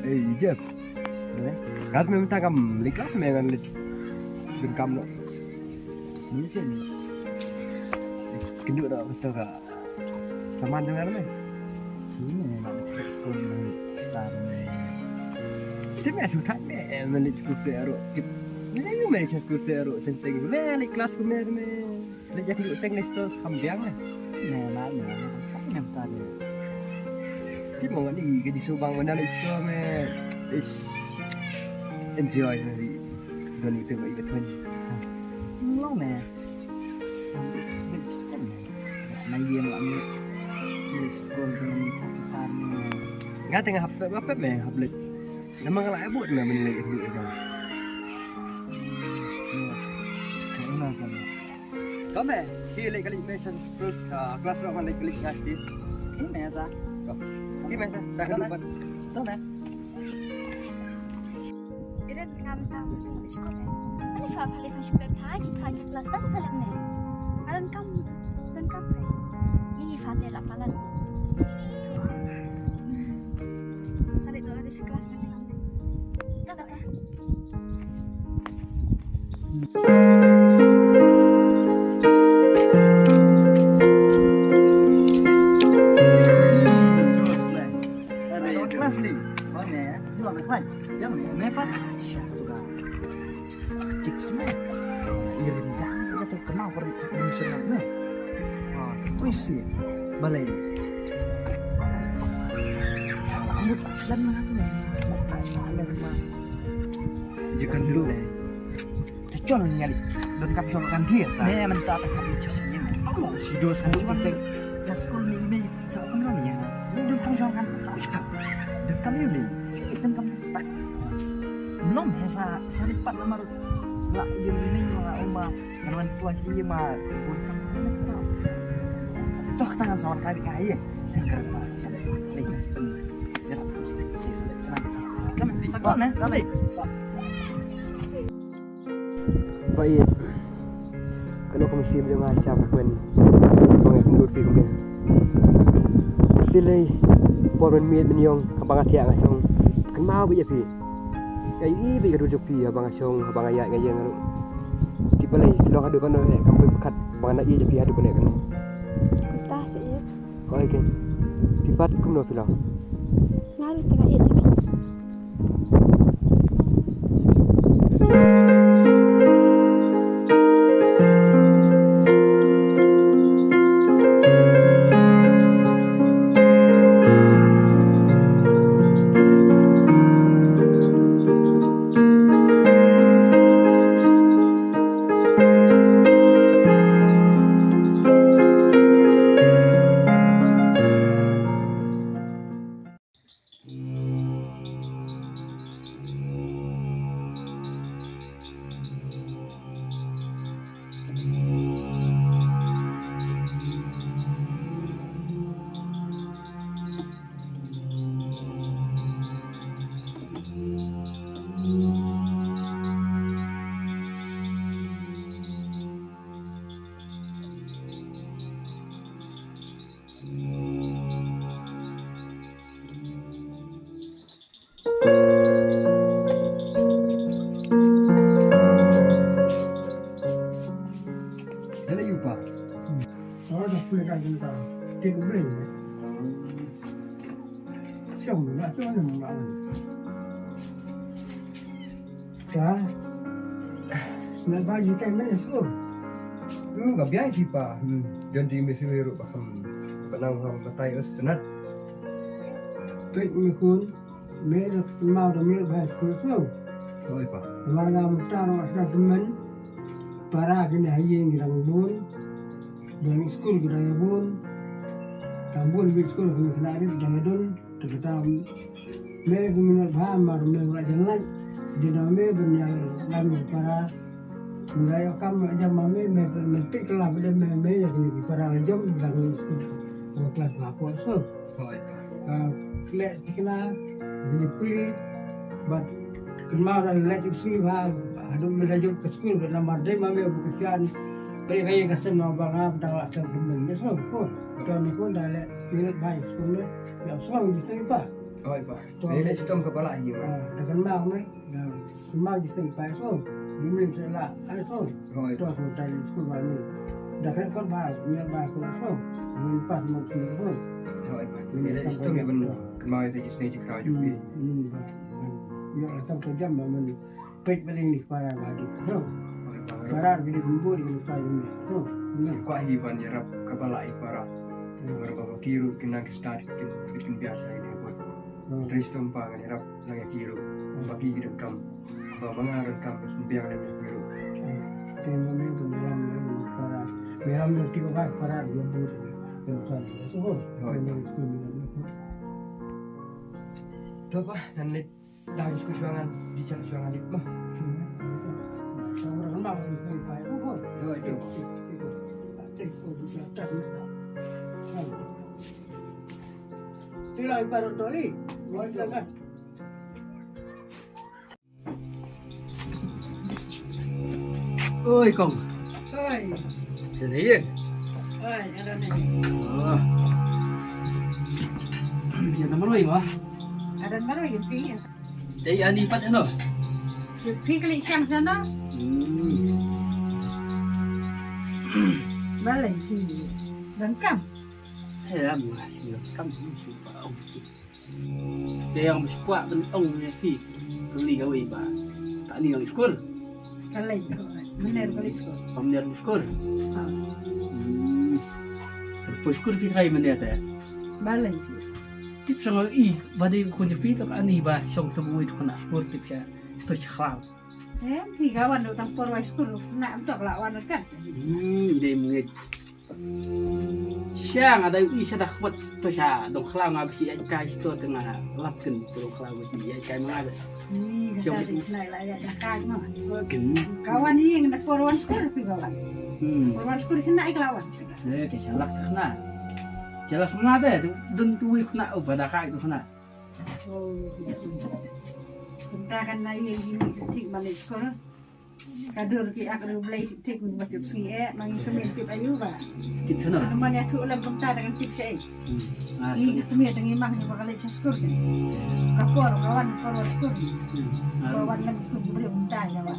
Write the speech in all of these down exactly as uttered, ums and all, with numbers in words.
Ei, Jeff. Kat me mynta kam leit klas me ngan leit donkam noh. Ni sien. Kynduh dah betul ka. Saman jong ngan me. Sini me nak leit skul me start me. Ti me su thak me me leit skul te aro. Ni me leit skul te aro teng teng me leit klas ku me me. Leit ïa kynduh teng leit store kham biang eh. Ne na ne kham biang ta ne. Ti mo ngan i ka jingsngewbang ban leit store me. Ish. Enjoy na ri. Don itu ba i ka thon. Long me. Leit store me. Na ïa ma me. Leit store me ta ta me. Nga tengah hap hap me hap leit. Namar nga la ïa bud me ban leit kynduh ïa ka. Ïa. Ïa. Ko me, ki leit kali me sa fruit, ah, class ro kan leit kali ngas ti. Ki me ta. Ko. Ki me ta, ta ka dupat. To me. Iren ngam tang school, school me. Ani fa fa le fa shuka ta, ji ta ki class ba fa le ne. Aran kam, dan kam te. Ni fa te la palan. Sa le do la di class me ngam. Ta ta ta. Balai. Rambut aslan mana tu ni? Aslan mana? Jangan dulu deh. Te chon ngali. Don kam shong kan dia sa. Ne mynta ta hap ni chon ni. Amo si dos kan shong kan. Sa skul ni ni sa kan ni ya. Don kam shong kan. Don kam ni. Don kam tak. Belum he sa sa lipat nomor. La ye ni ma uma. Kan wan tuan si ye ma. Don kam. Toh tangan sa wan kali ka ye. Sa kan ma sa ni. Ni kan sepen. Ya. Sa kan eh. Ba ïeit. Kano ka mynsiem jong nga sha ka kmen. Ba nga kynduh phi kumne. Sylei por mynmiet mynïong haba nga thiah nga shong. Kynmaw bha ïa phi. Nga ïohi bha ïa ka dur jong phi haba nga shong haba nga ïaid nga ïeng ruh. Te balei phi long haduh kano eh kam poi pyrkhat ba nga ïeit ïa phi haduh kane kane. Kumta seh ïeit. Oi ke. Phi pat kumno phi long? Nga ruh te nga ïeit ïa phi. Hello, Yupa. Oh, dah pulih kat jenta. Tin bring. Siapa nak, siapa nak? Ka. Sngewbha ïa ka mane skur. Hmm, ka biang phi pa. Hmm. Jon di misi ruh ba kham. Ba nang kham batai us tenat. Pek mi khun. Me da kynmaw da me ba skur skur. Oi pa. Namar nga mynta nga sngewthuh men. Para kine ha ïing ki dang bun. Dang skul ki dang bun. Dang bun bit skul ki khynnah rit dang don. Te kata me ki minot bha mar me la jan lait. Dei na me ban ïa lam ki para. Me la ïoh kam jam ma me, me, me tik la ba de me, me ïa kine ki para la jam dang skul. Ba klas ba hapoh so. Hooid. Ah, khleh thikna, kine pule, bad kynmaw da leh tipsngi bha, haduh me da jop ka skul, bad namar dei ma me u bukit sian, Bai bai ka sen ma ba nga ba dang la ter dum ne so ko. To ni ko da le ni le bai so ne. Ya so ngi te pa. Oi pa. To ni le stom ka bala hi ma. Da kan ma me. Da ma ji sen pa so. Ni min se la. Ai so. Oi. To ko ta ni ko ba ni. Da kan ko ba ni ba ko so. Ni pa mo ki ko. Oi pa. Ni le stom ya ban. Kan ma te ji sen ji kra ju pi. Ni ba. Yo la tam ko jam ba man. Peit ba ding ni para ba di. Para ba di kumbu di kumbu sa yum ya. Kwa hi ban yarap ka bala i para. Para ba ki ru kin nang ki start kin kin biasa ini buat. Terus tumpa kan yarap nang ki ru. Ba ki kin kam. Ba mangar kam biang ni ki ru. Tem ni pun dalam para. Dalam ni tiga ba para di kumbu. Terus sa yum. So. To pa nan ni Dah diskusi shuangan, bicara shuangan dit mah. Sila ibarat toli. Oi kong. Oi. Sini ye. Oi, ada ni. Oh. Ya nama loi mah. Ada nama loi ye. Dei ani pat hano. Phi klik siang sana. Hmm. Balai phi. Dang kam. He am lah sila kam sila. Te yang squat ben ong ne phi. Kali kawei ba. Tak ni yang skur. Kali. Benar kali skur. Pamner skur. Ha. Hmm. Terus skur phi kai mana te. Balai phi. Tip sanga i ba dei ko ni phi tak ani ba song sebuah itu kena skur tip sa. To chakhlaw. Em, phi ka wan dang por wai skul, na am tok la wan kan. Hmm, dei mngit. Sha nga dei i sha dak wat to sha dong khlaw nga bisi ai kai sto tengah lap ken dong khlaw bisi ai kai ma nga. Ni kata dei kena la ya dak kai ma. Ken. Ka wan i ngan por wan skul phi ka wan. Hmm. Por wan skul kena ai ka la wan. Eh, ke sha lak kena. Jelas mana deh, dun tu kena, oh, pada kai tu kena. Kumta kan na ïing ïing thik thik mane skor. Ka dur ki ak ru blei thik thik mane ba tip sngi eh, ma ngi kmie tip ayu ba. Tip shano? Mane ïathuh lem kumta da kan tip sha ei. Hmm. Ah, ngi kmie da ngi mang ba ka leit sha skor kan. Ka por ka wan ka por skor. Hmm. Ah. Ka wan lem skor blei kumta ïa ba.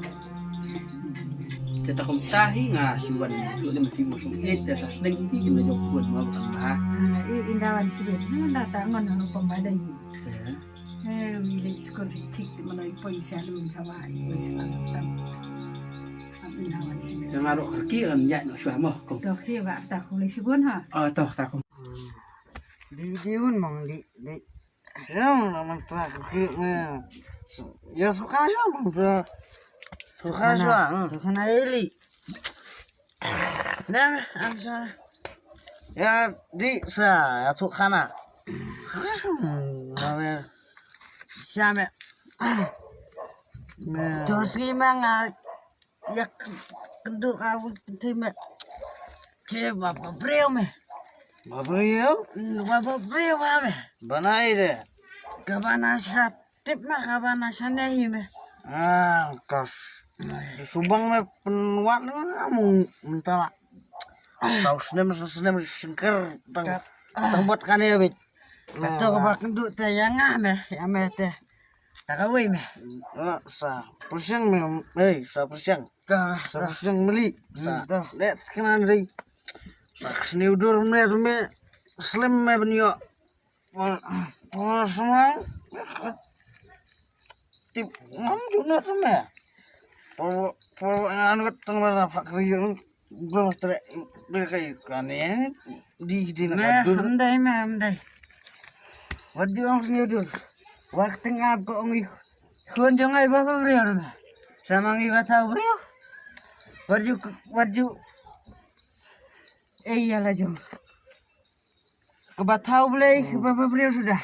Te ta kumta hi nga shu wan tu lem phi mo sum eh te sa sneng phi ki me jok kuat ma ba kan ba. Ah, i inda wan sibit. Nga ta ngon ha rukom ba dei. Te. Eh, mi leit skul thik thik te mano i poi sha lum sha wa i poi sha lum tam. Am inda wan sibit. Te nga rok ki kan ya no shwa mo. To ki ba ta ku leit sibun ha. Ah, to ta ku. Di di un mong di di. Yang na man ta ki ne. Ya suka sha man ta. Suka sha. Suka na eli. Ne, an sha. Ya di sa ya tu khana. Khana sha. Sha me. To sngi ma nga. Ya kynduh ka wi kynduh me. Che ba ba briew me. Ba briew? Mm, ba ba briew ba me. Ba nai de. Ka ba na sha tip me, ka ba na sha ne hi me. Ah, kas. Subang me pynwat me mung mentala. Saw snem, saw snem sengker tang tang bot kane bit. Kato ka ba kynduh te ya nga me, ya me te. Ta kawei me. Ah, sa pyrshang me, eh, sa pyrshang. Sa pyrshang meli. Sa. Let kena ri. Sa sniw dur me me. Slim me benyo. Por por semang. Tip ngam juna tu me. Por por ngan kat tang ba pak ri. Bro tre ber kai kane. Di di na me dur. Am dai me am dai. Wat di ong sniw dur. Wat tengap ko ong ih. Khun jong ai ba ba briew na. Sama ngi ba tau briew. Wat ju wat ju. Eh ya la jong. Ka ba tau blei ba ba briew sudah.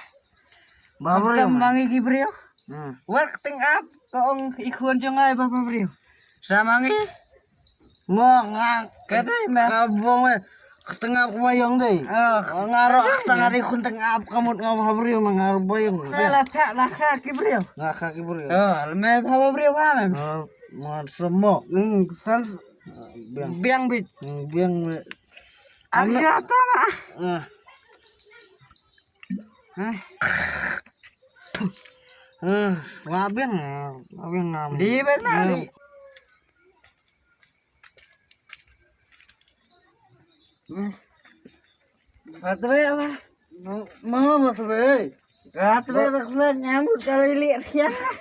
Ba briew. Kam mangi ki briew. Wat tengap ko ong i khun jong ai ba ba briew. Sama ngi. Mo nga ka dei me. Ka bong me. Tengap ko mayong dei. Nga ro tengap ri khun tengap ka mut nga ba briew me nga ro bayong. Ka la ka la ka ki briew. Nga ka ki briew. Oh, me ba ba briew ba me. Mo somo. Hmm, san Biang. Biang bit. Hmm, biang bit. Ang Ang ya to ma. Ah. Hah? Ah, wa biang, wa biang ngam. Di bit na di. Rat be apa? Ma ma be. Rat be tak sel nyambut kali li.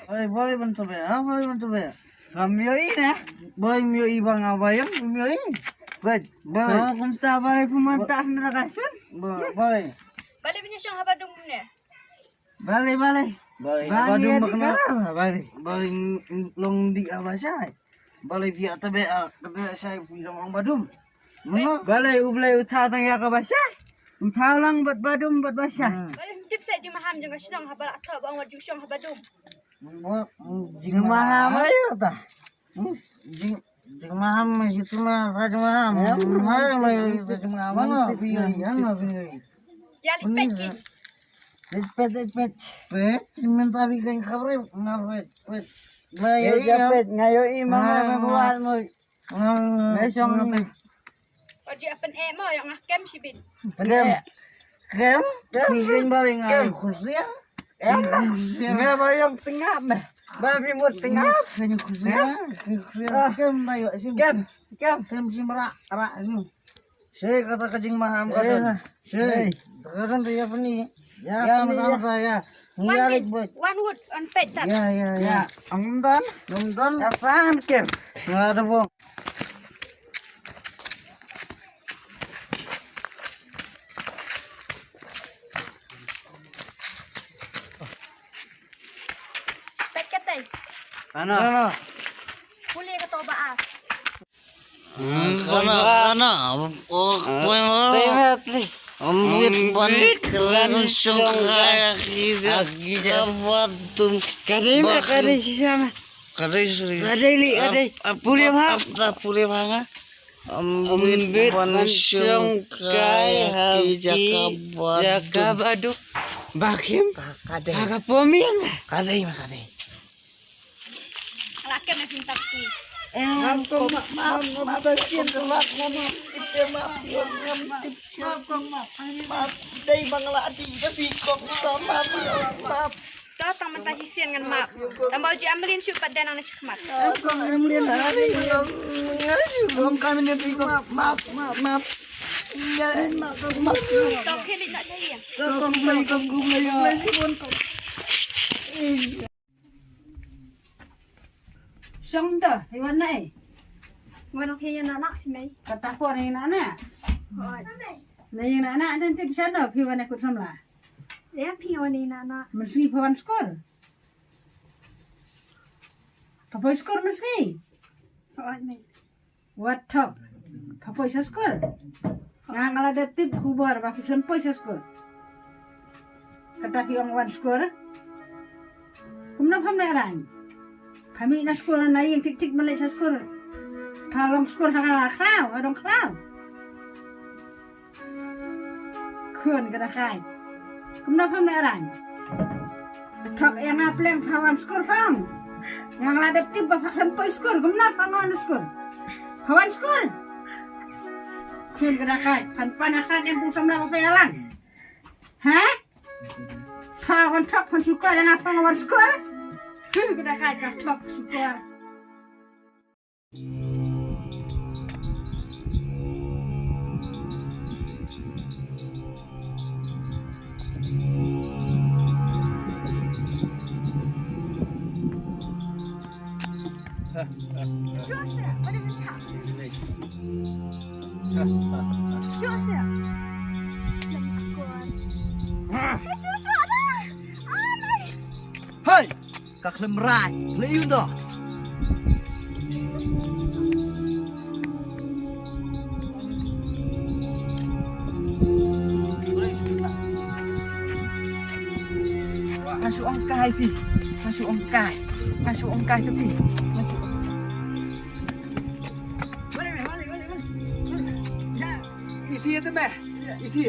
Oi boy bentu be. Ah boy bentu be. Kami oi na. Boy mio i bang abayam mio i. Boy boy. Kau kumta boy pemantah neraka sun. Boy boy. Balik punya syong haba dum ne. Balik balik. Boy haba dum bakna. Balik. Boy long di abasai. Balei phi ïa tebe, ah, kata shai phi long ong badum. Mano? Balei u Blei u thaw tang ïa ka basha. U thaw lang bad badum bad basha. Hmm. Balei tip sa jingmaham jong ka shnong haba la thoh ba ong wat ju shong haba dum. Ba, mm, jingmaham ayo ta. Hmm, jing, jingmaham ma jitu ma, ta jingmaham. Ya, ma, ma, ta jingmaham, ano, phi, ano, phi. Ïa lipet ki. Lipet, lipet. Pet, mynta phi kan khabre, nga pet, pet. Nga ïohi, pet, nga ïohi, mama, mama, buat, moi. Nga shong. Pajik apen eh mo, ïa nga kem shibit. Kem. Kem? Kem? Phi kan bali nga khusian. Em, nga ba ïong tengap meh. Ba phi mut tengap. Kan khusian, kan khusian. Kem ba ïoh shim. Kem, kem. Kem shim rak, rak shim. Shi kata ka jingmaham kata. Shi. Kata ria pani. Ya, ya, pani, mata, ya. Mata, ya. One week, one pet tap. Ya, ya, ya. Amdan, amdan. Afan kem. Nga da bong. Pet kata. Ana. Ana. Puli kata ba ah. Kana, kana. Oh, poin. Ambit ban kren song kaya kija kabatum. Kadai ma, kadai sisa ma. Kadai suri. Kadai li, kadai. Pule bha. Ap, ap, pule bha nga. Ambit ban song kaya kija kabatum. Bakim. Kadai. Aga pomian. Kadai ma, kadai. Laki na pintar si. Eh, map, map, map, map, map, map, map, map, dei bang la di, da bi kok, map, map, map. To tang mynta shisien ngan map. Tang ba u ji Amlin shu pat den nang na shikmat. Kong Amlin, ha, di, ngam, ngai, kong kami na bi kok, map, map, map. Ya, map, map. To khili na saya. Kong, kong, kong, kong, ya. Shong da, i wan nai. Wan phi ïa na na phi mei. Kata ko ni na na. Oi. Ni na na dan tip shano phi wan kut samla. Ya phi wan ni na na. Mynsi phi wan skul. Ka poi skul mynsi. Oi mei. Wat thok. Pha poi sha skul. Nga nga la dep tip khubor ba phi khlem poi sha skul. Kata phi ong wan skul. Kumno pham leh rang. Pha mih na skul na ïing tik tik ma leh sha skul. Pha long skul ha ka khlaw, ha dong khlaw. Khun ka da khai. Kumno pham leh rang. Thok ïa nga pleng pha wan skul khong. Nga la dep tip ba pha khlem poi skul. Kumno pha wan skul. Pha wan skul. Khun ka da khai. Phan pan ïa khat ïa pung samla ba pha ïalang. Ha? Pha wan thok phan sukor ïa nga pha wan skul. Khun ka da khai ka thok sukor. Hey! Ka khlem rai, leh ïu ndo. Nga shu ong kai phi, nga shu ong kai, nga shu ong kai to phi. Nga shu ong. Wale, wale, wale, wale. Ya, i phi te me, i phi.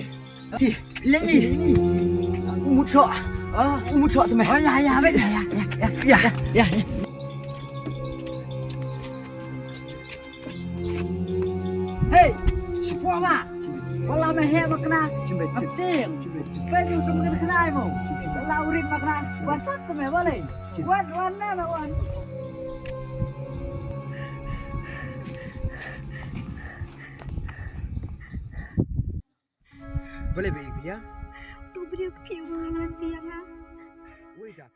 Phi. Lei. U mut soh. U mut soh te me. Oh, ya, ya, ya, ya, ya, ya, ya, ya. Ya, ya, ya. Ya. Mama, wala me he makna. Ating. Pe ju sum kan khnai mo. Wala urit makna. Wan sat me wale. Wan wan na na wan. Boleh be ya? Tu beri piu makna dia nga. Woi dah.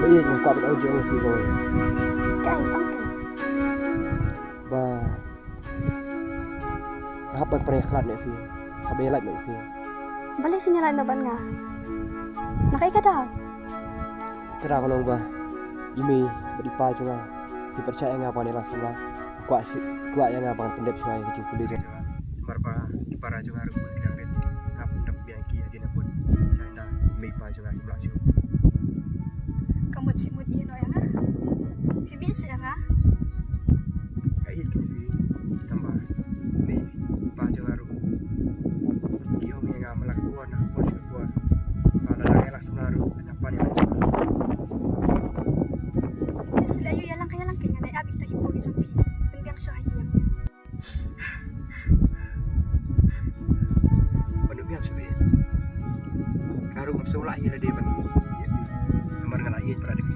Ba ïeit nga kwah ban ong jong phi ba. Dei, ong te. Ba nga hap ban pynïakhlad noh ïa phi. Hap ban ïalait noh ïa phi. Balei phin ïalait noh bad nga? Na kaei ka daw? Ka daw ka long ba i mei bad i pa jong nga ki pyrshah ïa nga ban ïalang samla. Kwah shi, kwah ïa nga ban pyndep shuwa ïa ka jingpule jong nga. Namar ba ki para jong nga ruh ki dang rit. Nga pyndep biang ki hadien ba bun. Shisha i mei i pa jong nga kim lah shuh. Ka mut shi mut ïa no ïa nga. Phi mih seh ïa nga. Ka ïeit ka jong phi tang ba i mei i pa jong nga ruh ki ong ïa nga ma la ka por na ka por sha ka por. Ba lada nga ïalang samla ruh nga pan ïa nga. Te shu leh aïu ïalang ka ïalang ka, nga dei ap ïa kita ki por ki jong phi. Pynbiang shuwa ha ïing. Ban ym biang shuh ïa. Nga ruh ngam sngewlah ïa lade ban ïa. Namar nga la ïeit para da phi.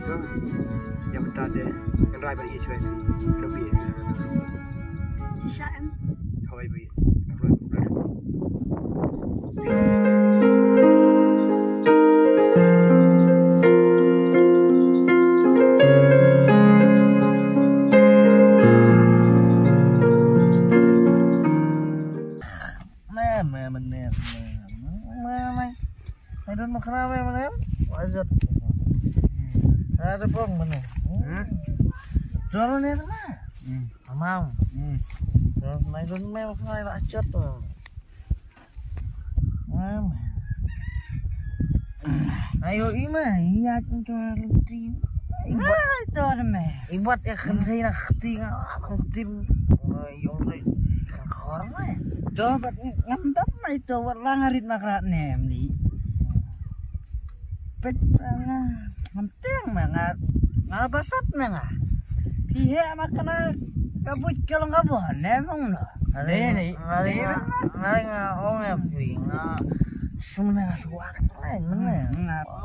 To ïa mynta te ngan rai ban ïeit shuwa ïa phi. Ban ym biang. Shisha em? Hooid ba ïeit. Nga ruh. Me, me, me, me, me, me. Ai don makna me, me, me. Wajot. Ada pong me. Hmm? Don ne, me. Hmm. Tamam. Hmm. Don, me, don, me, makna, me, wajot. Ayo ima, iya tu lenti. Ibat to me. Ibat ya kan saya nak keting, keting. Ayo kan kor me. To bat ngam dap mai to wat lang arit makrat nem di. Pet nga. Ngam teng me nga, nga basap me nga. Phi heh ma kane ka buit ka long ka bun ne mong no. Dei, dei. Nga ong ïa phi nga sum ne nga suak ne mene.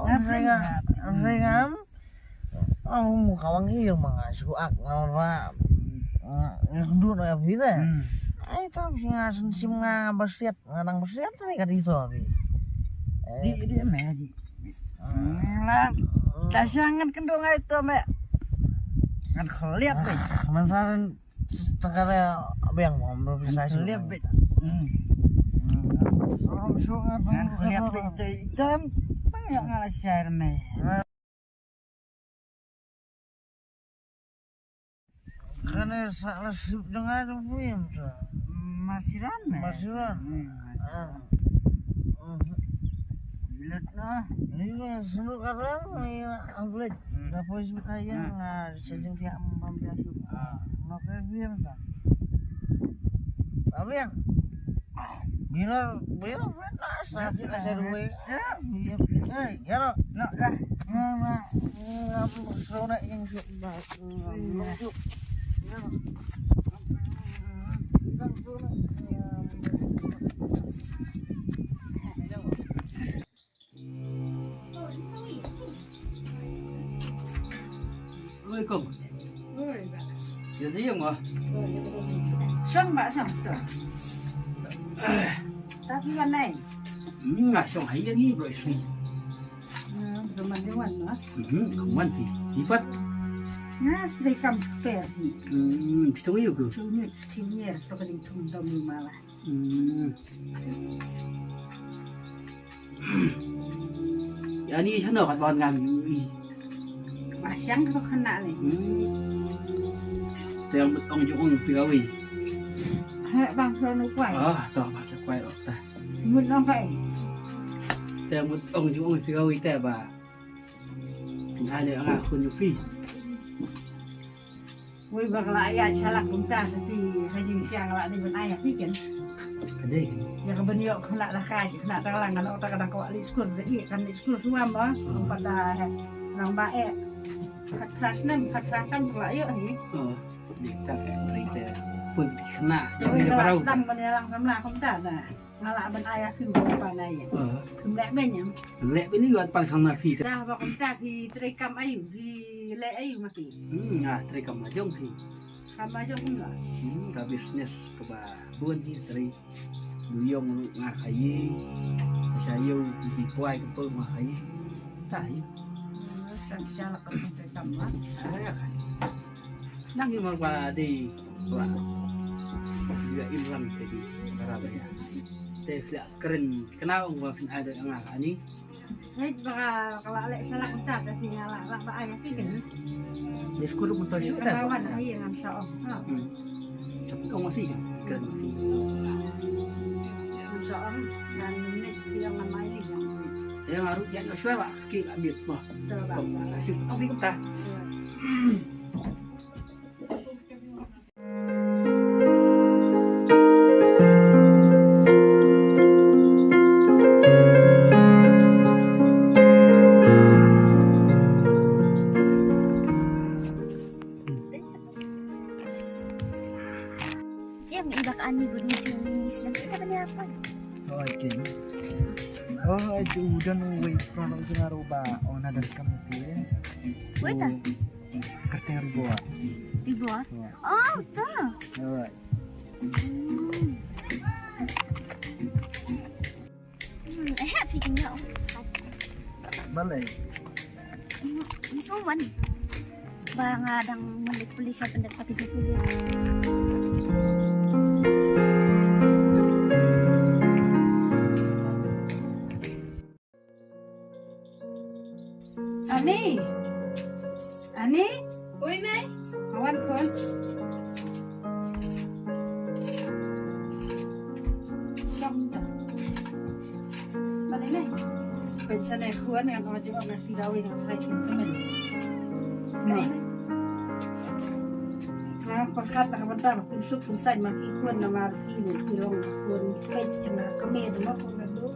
Nga ring am. Ong mu ka wang ïa ma nga suak nga ba. Nga kynduh no ïa phi de. Ai tam phi nga sngewsih nga basiat. Nga dang basiat ne ka dei to phi. Di, di me di. Nga la ta sha ngan kynduh ngai to me. Ngan khliat be. Mynta tang ka biang mo, mo pisa shu. Khliat be. Ngan khliat be te item. Bang ïa nga la share me. Kane sa la sip jong nga jong phi em to. Masiran me. Masiran. Hmm. Ah. Hmm. Bilet na. Ni me sunu karang ni ablet. Hmm. Da poi sip kaya nga sejeng pia mam pia su. Ah. Nok phi em ta. Abiang. Bila, bila, sa, sa, sa, duwe. Ya, ya, ya, ya, no, no, ya. Na, na, na, na, so, na, yang, so, ba, so, so, ya. Oi, kong. Oi, ba. Ya, dia, ma. Shong, ba, shong, to. Tapi, ba, nai. Hmm, nga shong hai yang ni, bro, shong. Hmm, bro, man, dia, wan, ma. Hmm, kamu, wan, pi. Lipat. Nga, sudah kam sekeper, ni. Hmm, pitong, yuk, bro. Tingnya, tingnya, to, kadang, tung, dom, malah. Hmm. Ani shano kat ban ngam yu i. Ba shang ka khana le. Hmm. Te yang mut ong jong ong pi kawi. He bang shano kwai. Ah, to ba ka kwai ok ta. Mut ong kai. Te yang mut ong jong ong pi kawi te ba. Ngai ne anga khun yu pi. Wei ba ka la ïa shalak kumta sa phi ha jingshisha nga la dei ban ai ha phi ken. Ka dei. Ïa ka ban ïoh khynnah da ka khynnah tang lang ngan ong ta ka dang kwah leit skul da i kan leit skul shuwa ma. Ong pat da nang ba eh. Khat phra snem khat phra kam ka la ïoh hi. Oh, dei ta ka dei te. Pun khynnah. Ïa wei ka la sdang ban ïalang samla kumta da. Nga lah ban ai ha phi ba pan ai. Ah. Phim leh beiñ em. Leh beiñ ïa wan pan khang na phi. Dah ba kumta phi trei kam aïu, phi leh aïu ma phi. Hmm, nga trei kam la jong phi. Kam la jong phi la. Hmm, ka business kaba bun hi trei. Duyong ruh nga khaïi. Ka sha ïew phi kwai ka pul nga khaïi. Ta hi. Hmm, kan sha la kam trei kam la. Ah, ïa kan. Nang ïa mar ba dei ba ïa im lang te di para ba ïa. Te sia kren kena ong ba phin ai da nga ani. Hei ba ka la leh shalak ta ka phi nga la la ba ai phi ken. Ni skul mun to shu ta. Ka wan ai ngam sa ong. Ha. Hmm. Sap ong ma phi kan kren ma phi. Ngam sa ong dan ni ïa ngam ai ni. Te nga ruh ïa no shu ba ki la mit ma. Ong ma sa shu ong phi ta. Jeng i bak ani bun ni jeng ni slam kita bani apa? Oh, I think. Oh, I do don't know wait from the General ba on ada committee. Wait, ah. Kyrteng Riboa. Riboa? Ïa. Oh, betul. Alright. Hmm. Hmm, eh, phi kynja. Balei? Hmm, so wan. Ba nga dang malik puli sa pendat pati puli. Ani. Ani. Oi, Mei. Awan khun. Shong ta. Balei, Mei? Peit shane khun, ngan ong jingong na phi dawi ngan try kin temen. Mei. Nga pyrkhat na ka bynta ba pynsuk pynsaiñ ma phi khun namar phi long khun peit na ka kmie da ma khun na du.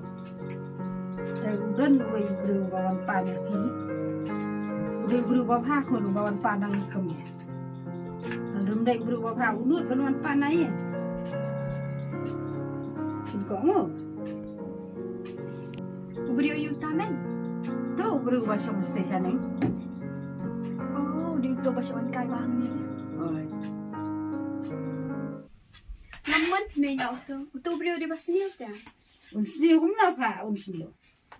Te u don uwei u briew ba wan pan ïa phi. U dei u briew ba bha khun uba wan pan na ngi kmie. Lada ym dei u briew ba bha u nud ban wan pan na ïing. Shin kohnguh. U briew uta men. To u briew ba shong station eng. Oh, u dei uto ba shong kai ba hangne. Oi. Namar me ïa uto. Uto u briew u dei ba sniew te. Un sniew kumno pha un sniew.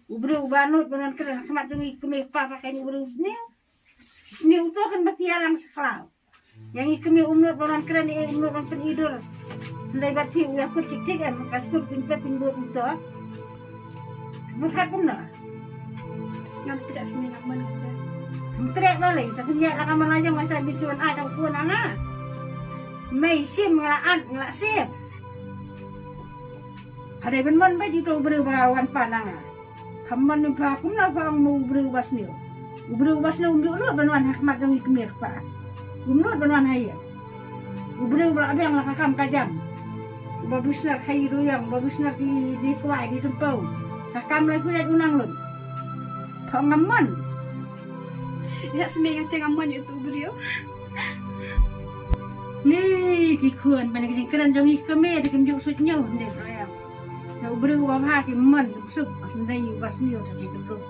U briew uba nud ban wan kren ha khmat jong ngi kmie kpa pha kein u briew sniew. Sniew uto kan ba phi ïalang sa khlaw. Ïa ngi kmie um nud ban wan kren, eh, um nud ban pyni dur. Hynrei bad phi u ïakut tik tik em, ka skul phin pep phin bud uto. Phin khat kumno. Ngam treh sniew ngam mon ngam treh. Ngam treh balei, ta phin ïaid la ka man la jong, ngan sa bin shu wan ai tang khun na nga. Mei shim nga la at nga la sep. Ka dei ban mon beit uto u briew ba wan pan na nga. Ka mon ym pha kumno pha ong mo u briew uba sniew. U briew uba sniew um ju nud ban wan ha khmat jong ngi kmie kpa. Um nud ban wan ha ïing. U briew ba la biang la ka kam ka jam. Uba bisnar khaïi duyong, uba bisnar ki dei kwai dei tympew. Ka kam lai phi leit u nang lum. Pha ong ngam mon. Ïa smiej nga te ngam mon ïa uto u briew. Ni ki khun, ban ki jingkren jong ngi kmie te kim ju suit ñiew ndei rang. Te u briew uba bha ki mon suk, ndei uba sniew te ki briew.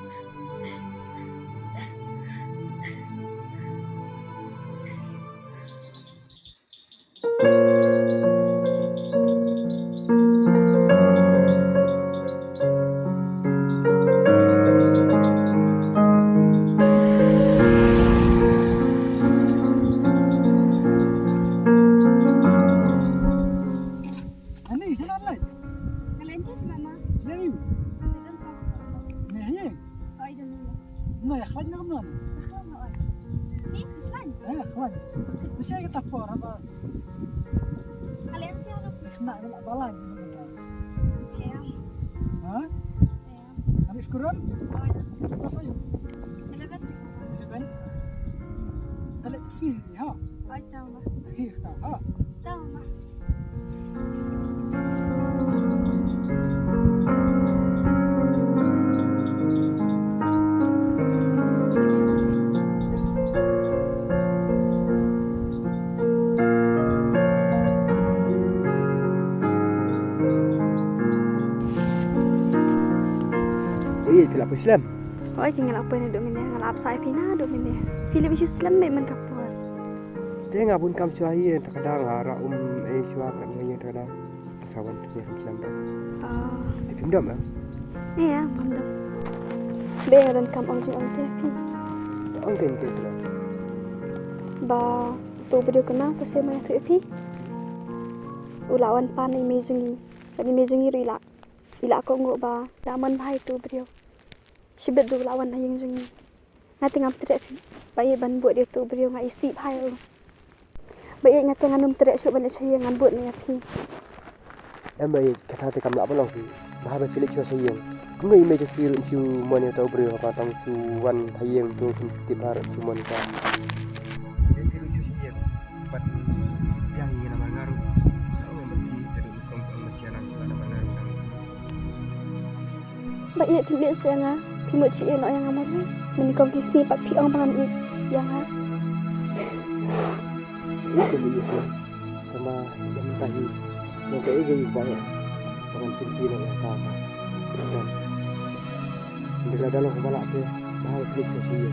Ani, shalom alaikum. Alaikum salam. Lei. Lei. Oi, dong. Nai, khlaiñ na kumno? Khlaiñ na oi. Ni khlaiñ? Eh, khlaiñ. Bisi ka ta por haba. Khlaiñ ti aro. Khna ka la balang. Ya. Ha? Ya. Ani skurang? Oi. Berapa saya? Eleven. Eleven. Talik sini, ha? Ai, tama. Aki, tama. Tama. Ei, phi la poi slem? Hooid, nga la poi naduh mynne, nga la ap sa ïa phi naduh mynne. Phi la poi slem beit man ka por. Te nga bun kam shuwa ïa, ta ka dang nga rah um ei shuwa ka dang ïa ta ka dang. Sa wan te kam slem da. Ah. Te phim dom, eh? Ïa, bym dom. Be nga don kam ong jingong te phi. Ong kein te phi. Ba uto u briew kane, uto u seh ma ïathuh ïa phi. U la wan pan ïa i mei jong ngi. Bad i mei jong ngi ruh i la, i la kohnguh ba la mon bha ïa uto u briew. Shibit ruh u la wan ha ïing jong ngi. Nga te ngam treh phi. Ba ïeit ban bud ïa uto u briew, nga isih bha ïa u. Ba ïeit nga te ngan ym treh shuh ban leit sha ïing, ngan bud noh ïa phi. Em ba ïeit, kata te kam lah ban ong phi. Bha ba phi leit shuwa sha ïing. Kumno i mei jong phi ruh im shu mon ïa uto u briew haba tang shu wan ha ïing, to shu tip bha ruh shu mon ïa ka. Ïeit, phi leit shuwa sha ïing. Bad biang ïa namar nga ruh. Nga ong ba phi te ruh kong kong ma sha nang shuwa namar nga ruh. Ba ïeit, phim ïeit seh ïa nga, phi mut shu ïeit noh ïa nga mo. Mynnyngkong ki sngi pat phi ong ba ngam ïeit ïa nga. Ïeit, ïeit, ïeit. Tangba ïa mynta hi, long kaei kaei ba ïa, ba ngam shim ti noh ïa ka, ka. Ynda la da long kaba lah te, ba ha ka klik sha shi ïa.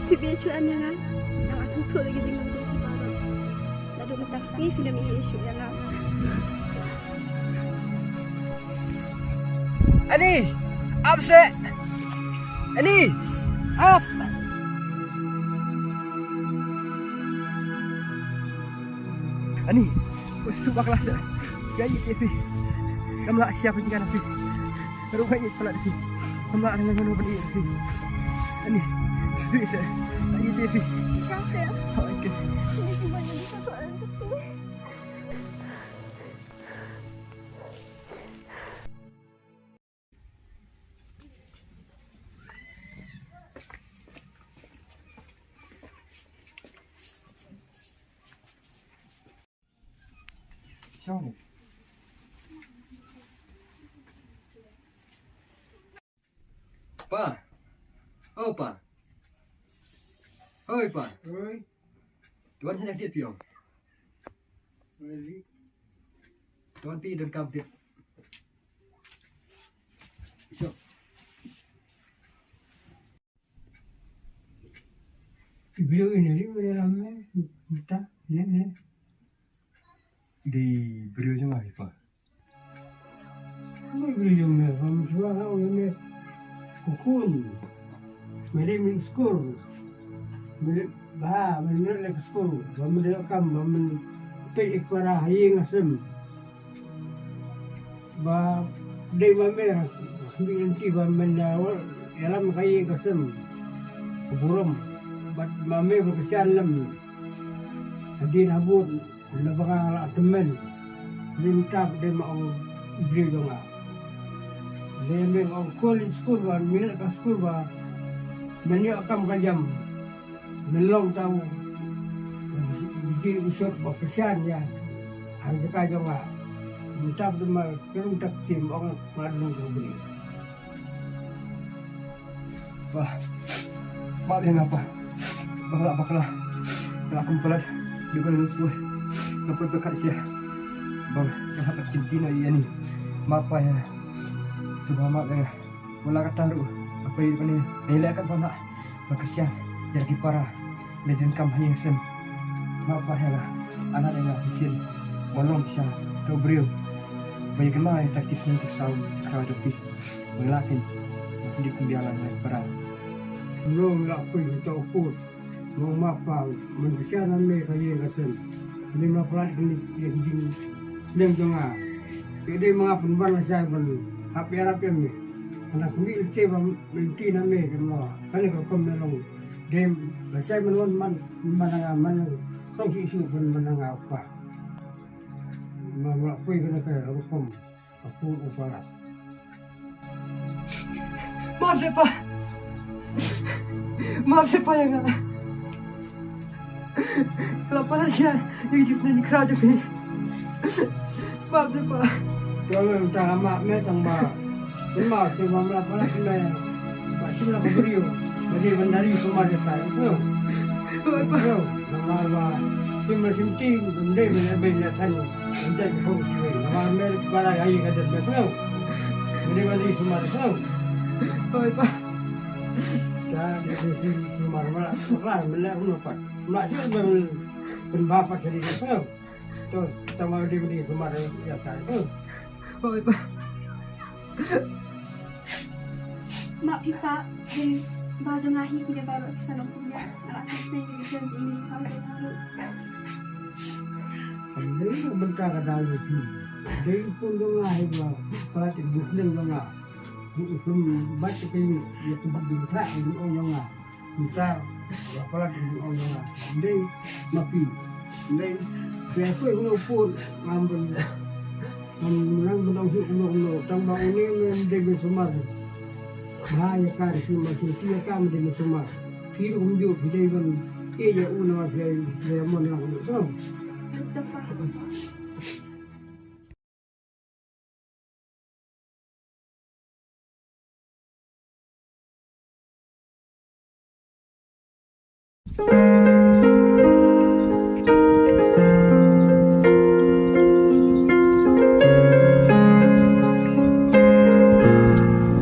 Phi bit shuh em ïa nga. Nga la sngewthuh da ki jinglong jong phi baroh. Naduh mynta ka sngi phin ym ïeit shuh ïa nga. Ani, ap seh. Ani, ap. Ani, us tu bakla seh. Ga ïeit ïa phi. Kam lah shah phi jingkane phi. Ruh ga ïeit palat phi. Kam lah ngan ngan ban ïeit phi. Ani, us tu seh. Ga ïeit ïa phi. Shah seh. Okay. Sorry. Pa. Oh, pa. Oi, pa. Oi. Tuan sini dia pion. Oi. Tuan pi dan kampit. So. Briew ine ri ure ramme, ita, ne, ne. Dei briew jong nga, pa. Ine briew jong me, bam shuwa ha, ine me. Kukun. Me dei me skul. Me dei, ba, me dei lek skul. Ba me dei kam, ba me peit ïa ki para ha ïing ha sem. Ba dei ma me, khmih lynti ba men da ïalam ka ïing ka sem, ka burom. Bad ma me ba kyrshan lem hadien habud, lada ba nga la tymmen. Mynta dei ma ong briew jong nga. Dei me ong kol skul ba, me leit ka skul ba men ïoh kam ka jam. Men long tau biji isot ba kyrshan ïa ha jaka jong nga. Mynta ba ma kyrung tak tim ong nga dang ka bri. Bah. Map ïa nga, pa. Bakla, bakla. Nga kum palat. Dei ba ngan sngewthuh. Nga poi pyrkhat sha. Bang, nga hap cynti noh ïa ni. Map, pa, ïa nga. Sngewbha map ïa nga. Wat la katta ruh, nga poi kane, nga ïaleh katba lah, nga kyrshan ïa ki para, leit donkam ha ïing ha sem. Map ba ïa nga, anad ïa nga shisien, ba long sha uto u briew ba ïakynmaw ïa kita ki sngi ki saw ki khraw jong phi. Ba nga lah kin, ba kin dei kum biang lang ïa ki para. Kumno nga lah poi ha uto u kut. Mo, map, pa, men kyrshan ma me ka ïing ka sem. Ni ma palat kane ïa ki jingsneng jong nga. Te dei ma nga pynban lashai ban hap ïarap ïa me. Hana khmih lynti ba lynti na me, te mo kane ka rukom me long. Dei lashai ban wan man, man na nga, man krong shuh shuh ban man na nga, pa. Ma nga lah poi kane ka rukom. Ka pud u palat. Map seh, pa. Map seh pa ïa nga. La palat sha ïa ki jingkyrkhu jong phi. Map seh pa. Te me mynta nga map me tang ba. Te map seh ba me la palat me. Ba shu la ka briew. Ba dei ban da ri sumar ïa ka. Oi pa. Namar ba shu me shim ti, me dei me leh beiñ leh thaiñ. Me dei ka khun kiwei. Namar me ba la ïa ka den me sngewbha. Me dei ban da ri sumar sngewbha. Oi pa. Ka dei sumar ma la, ma la me leh kumno pat. Ma la shu me pynbha pat sha ri sngewbha. To, tang ba dei ban da ri sumar ïa ka. Oi pa. Map phi pa, dei ba jong nga hi ki dei baroh ki sa long kum ïa. Nga la kham sneng ki jingkyrkhu jong i pa jong nga ruh. Dei mynta ka daw ïa phi. Dei pun jong nga hi ba palat ïa ki jingkyrkhu jong nga. Kum bat ïa phi ïa phi jingkyrkhu jong nga. Mynta la palat ïa ki jingkyrkhu jong nga. Dei ma phi. Dei phi ïa phi uno pun ngam ban Ngam nang ban ong shuh kumno kumno, tang ba une me dei ban sumar. Bha ïa ka, ri sumar, sumar ïa ka me dei ban sumar. Phi ruh kumjuh phi dei ban ïeit ïa u namar phi ïa mon lang kumno.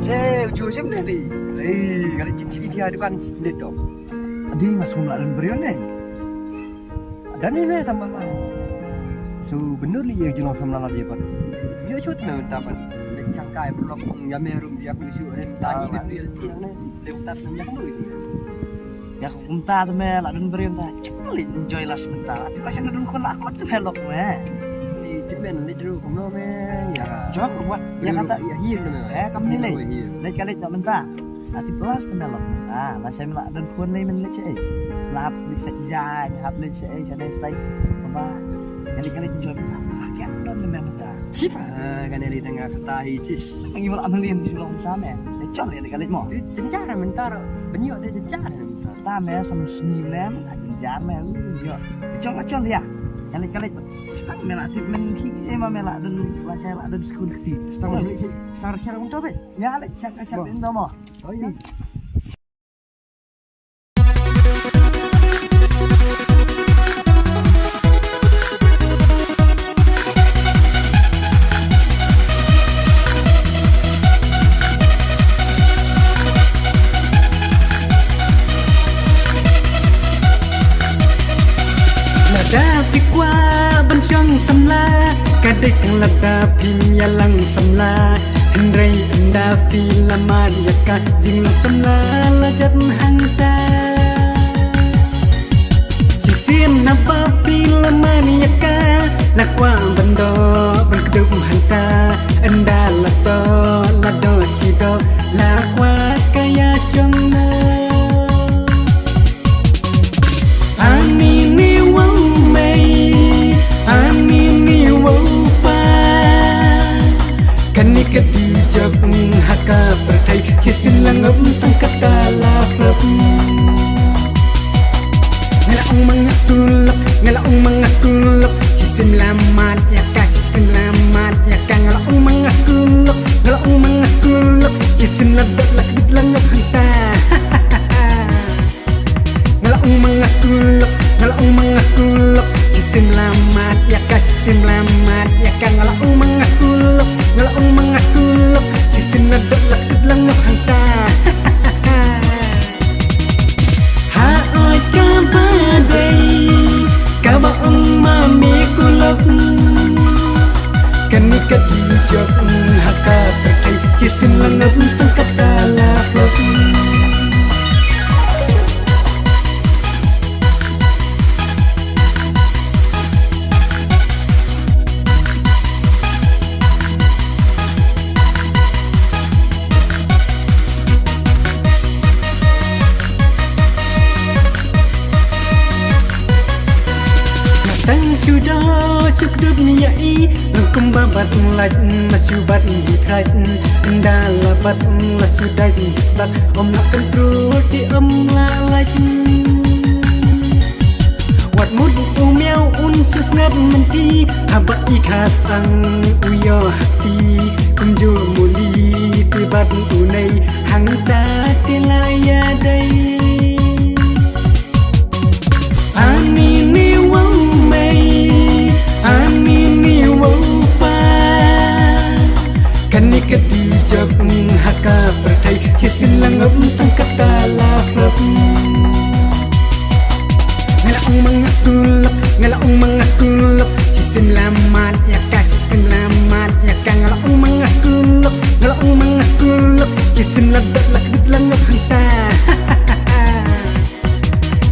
Hey, uju jem ne ni. Hey, kali citi citi dukan ne to. Adi nga sum la don briew ne. Dani me sama la. Su benur li ye jino sama la dia pat. Yo chut me ta pat. Lek changkai blok ya me rum ya ku su ren ta ni me tu ya ti ne. Lek tat me ya tu. Ya kumta tu me la don briew ta. Chak li enjoy la sebentar. Ati pas na don ko la ko tu helok me. Ni ti men ni dru kumno me. Ya. Jok buat. Ya kata. Ya hir me. Eh, kam ni le. Lek kali tak mentah. Ati plus te me lok. Ah, la shem la don khun lei men leit shaei. Lap leit shaei jaiñ, hap leit shaei, shaei stai. Kaba kali kali jot na. Ah, kian don me mynta. Sip. Ah, kan leit tengah kata hi cis. Ngi la men lien shu long ta me. Leit chol leit kali mo. Jynjar mynta. Benyo te jynjar mynta. Ta me sam sni me, jynjar me. Yo. Chol chol ya. Kali kali. Sipang me la tip men khi se ma me la don la shaei la don skun kti. Sar sar kira untuk be. Ya, lek cak cak pintu mo. Oh iya. Lada phi kwah ban shong samla, ka dei tang lada phim ïalang samla. Hynrei ynda phi la mad ïa ka jinglong samla la jot hangta. Shisien haba phi la mad ïa ka, la kwah ban doh ban kdup hangta. Ynda la doh la doh shi doh, la kwah ka ïa shong noh. Ani ni wau mei, ani ni wau pa. Kane ka dei jok ha ka pyrthei, shisien la ngop tang kata la hlop. Nga la ong ma nga kulok, nga la ong ma nga kulok, shisien la mad ïa ka, shisien la mad ïa ka, nga la ong ma nga kulok, nga la ong ma nga kulok, shisien la dot la kdit la ngop hangta. Nga la ong ma nga kulok, nga la ong ma nga kulok, shisien la mad ïa ka, shisien la mad ïa ka, nga la ong ma nga kulok, nga la ong ma nga kulok, shisien la dot la kdit la ngop hangta. Ha oi kaba dei, kaba ong ma me kulok. Kane ka dei jok ha ka pyrthei, shisien la ngop tang kata la hlop. Tang shu doh Suk dut ni ya i, lengkum ba bat lait, ma shu bat ni trait, enda la bat, la shu dait ni sbak, om la kontrol ti om la lait. Wat mut u miau un shu sngap mynti, haba i khas ang u yo hati, kumjuh muli ti bat u nei, hangta ti la ya dei. Ani ni wau mei, ani ni wau pa. Kani ka di jok ha ka pyrthei, shisien la ngop tang kata la plop. Nga la ong ma nga kulok, nga la ong ma nga kulok, shisien la mat ya ka, shisien la mat ya ka, nga la ong ma nga kulok, nga la ong ma nga kulok, shisien la dot la kdut la ngop hangta.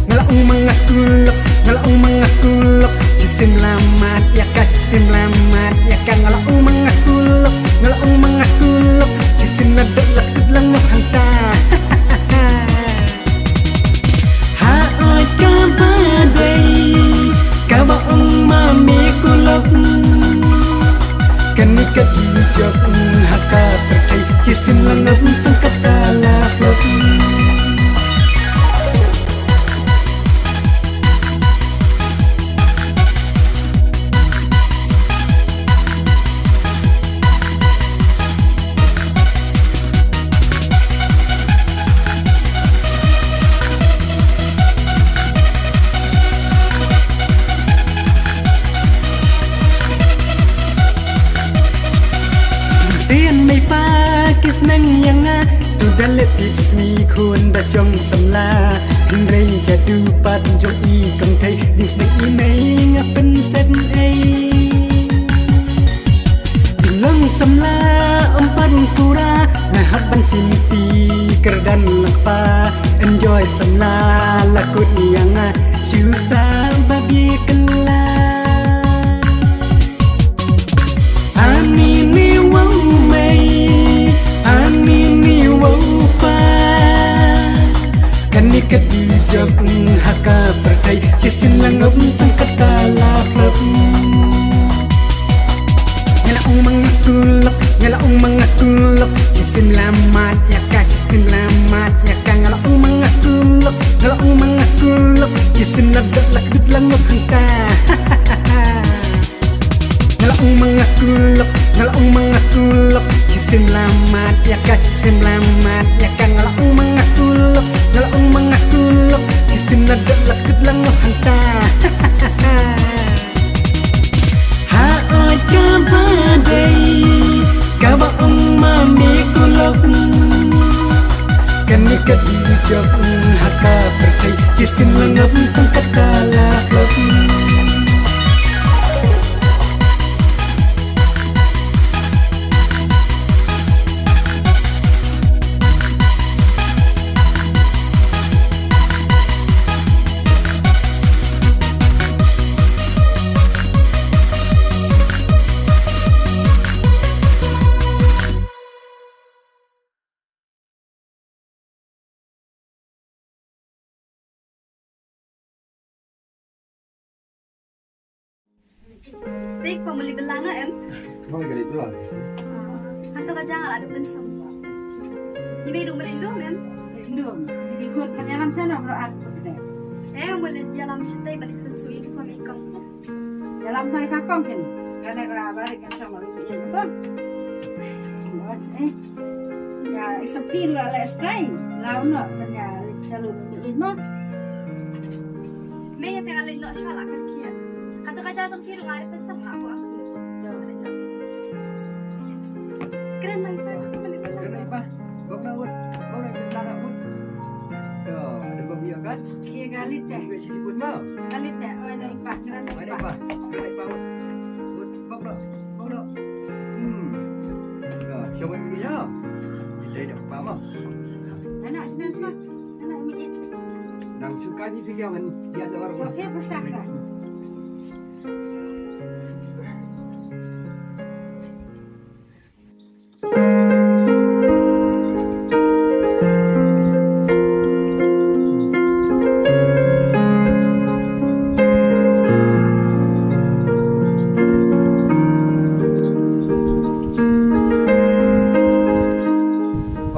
Nga la ong ma nga kulok, nga la ong ma nga kulok, shisien la mat ya ka, shisien la mat ya ka, nga la ong ma nga kulok, nga la ong ma nga kulok, shisien la dot la kdut la ngop hangta. Ha oi ka ba dei, ka ba ong ma me kulok. Kani ka di jok ha ka pyrthei, shisien la ngop tang kata la plop. Sien mei pa ki sneng ïa nga, tu da leh tip sngi khun da shong samla. Hynrei jadu pat jong i kam thei, jingsneng i mei nga pynset ei. Jinglong samla ym pat pura, nga hap ban shim ti kyrdan la kpa. Enjoy samla la kut ïa nga, shu sa ba bie kylla. Ani ni wau mei, ani ni wau pa. Kani ka di jok ha ka pyrthei, shisien la ngop tang kata la plop. Nga la ong ma nga kulok, nga la ong ma nga kulok, shisien la mat ya ka, shisien la mat ya ka, nga la ong ma nga kulok, nga la ong ma nga kulok, shisien la dot la kdut la ngop hangta. Nga la ong ma nga kulok, nga la ong ma nga kulok, shisien la mat ya ka, shisien la mat ya ka, nga la ong ma nga kulok, nga la ong ma nga kulok, shisien la dot la kdut la ngop hangta. Ha oi ka ba dei, ka ba ong ma me kulok. Kani ka di jok ha ka pyrthei, shisien la ngop tang kata la plop. Dei kpa muli bela no em? Hoi, ka dei bela. Hato ka jang ala dep lensum. Ni mei du muli lum em? Lum. Ni khut kan yalam sana bro at kut de. Eh, muli yalam sitai balik pensu ini kami kong. Ïalam tai ka kong ken. Kane ka ba ri kan song ri pi in to. Bos eh. Ya isop tin la le stai. Lau no kan ya salu ri pi in mo. Me ya tengah lin no shala kan kia. Kata ka jajong firu ngari pen song la ko. Keren mai pa. Keren mai pa. Bok na ut. Bok na ut. Dah, ada babi ya kan? Kia galit deh. Bok sisi pun mau. Galit deh. Oh, ini ipah. Keren ipah. Ada ipah. Keren ipah ut. Ut, bok na. Bok na. Hmm. Dah, siapa yang punya? Kita dah paham ah. Anak sini apa? Anak ini. Nang suka ni tiga man. Dia ada orang. Oke, besar dah.